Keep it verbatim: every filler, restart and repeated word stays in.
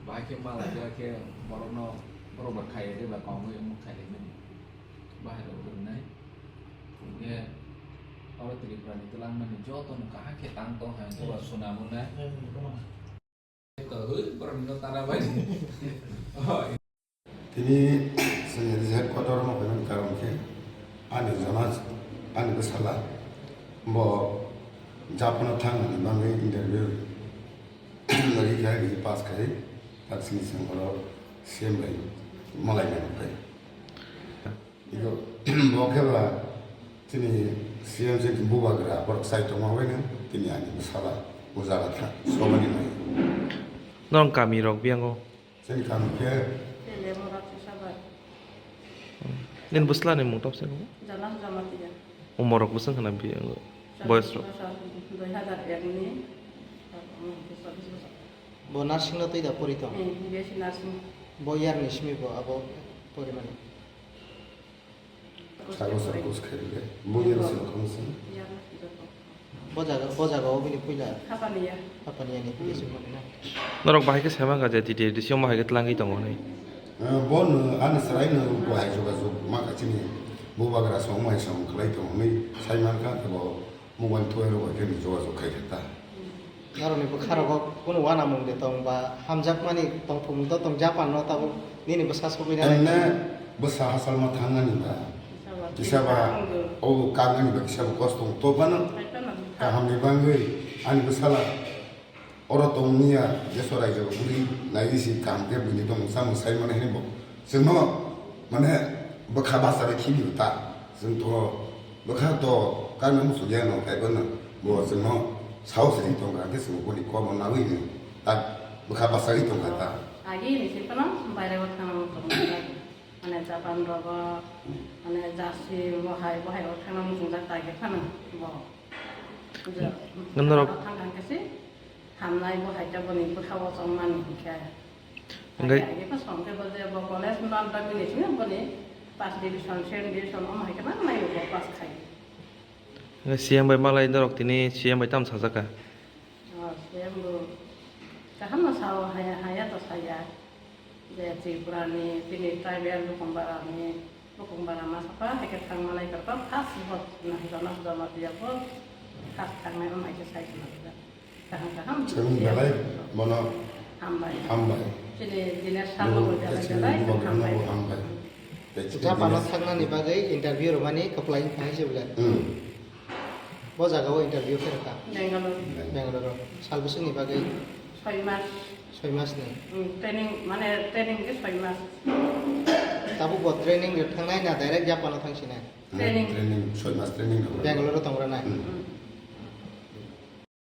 Bahai khe malai ya khe borokno borok ba khai de ba kongwi omo khai de mani. Bahai rok rwnai. Hwnkhe oro Tripura ni twlang mani joto no kaham khe tang tong hai to ba suna mo nai. To hoi borok no tara bai. Tini chwng headquarter o phaimani karon khe ani jona, ani bwsala bo Japan o thangmani bagwi interview rikha, rikha pass khai tak sini chwng oro C M bai malai mano phai. Iko bo khe ba chini C M se bubagra borok sai tongma bai no tini ani bwsala o jaga tha somani mai. Norok kami rok biyango. Chini kami khe. Tele mora chisa bai. Nini bwsla ni mung topse ko? Jalan Jamatia. Umor rok bwswng khna biyango. Boyos rok. Dui hazar ek ni. Bo nursing no twi da pori tong? Eh, B S C nursing. Bo year ni simi bo abo porimani. Sabo sabo kos khairle. Bo yero sabo khamsa. Bo jaga, bo jaga o bini puila. Hapaniya. Hapaniya ni puila simi na. Norok bahai khe sema ga je titi disi omo hai khe tlangwi tongo hwnwi. Eh, bo no ani sarai no bo hai jogajog ma kachini bubagra song mai song khlai tongo hwnwi sai mankha khe bo. Mobile thuai rok bai khe jogajog khai khe ta. Norokni bwkha rogo kunu uanamung de tong ba hamjakmani tongthokmung to tong Japan no tabuk nini bwsa sogwi na. Enne bwsa hachal ma thangnani ba kisa ba o kangnani ba kisa ba kosto tong to phano kaham ni bangwi ani bwsala. Oro tongmani ya, jeso raijao bwrwi naiwi si kaham khe buini tongmung samung sai mano hwnwi bo chwngno, mane, bwkha bachari khibio ta. Chwng to bwkha to karwi muchungya no, tei bono bo chwngno saos ri tongkha, hwnkhe chwng boni kobo nawi ni ta bwkha bachari tongkha ta. Agi ni sipano baire o thangna muchung. Mane Japan rogo, mane Jasi, bohai, bohai o thangna muchungjak ta khe phano bo. Norok thang thang khe se hamnai bohai ta boni bwkha o chongmani hinkhe. Hingke agi agi pa song khe bo je bo college man bagwi ni sini boni first division, second division omo hai khe nang nai bo pass khai. Hingke C M bai malai norok tini C M bai tam sajak kha? Oh, C M bo kaham no sao, haya, haya to saya. Je Tripura ni, chini tribal Bukumbara ni, Bukumbara ma sapa, hai khe thang malai kar pa, first bo, na, jona, jona dia bo, first thang nai, mai khe sai khe na, kaham, kaham. Chwng belai bono hambai. Hambai. Chini Dinesh Sharma bo belai, belai hambai. Japan o thangnani bagwi interview rwmani kwplai wngkha hai se belai. Hmm. Bo jaga o interview khe rwkha. Bangalore. Bangalore o. Sal bwswk ni bagwi? Soi mas. Soi mas ni. Hmm, training, mane training khe soi mas. Tabuk bo training rw thangnai na direct Japan o thangsinai? Hmm, training. Training, soi mas training rw. Bangalore o tong rwnai? Hmm. Hmm.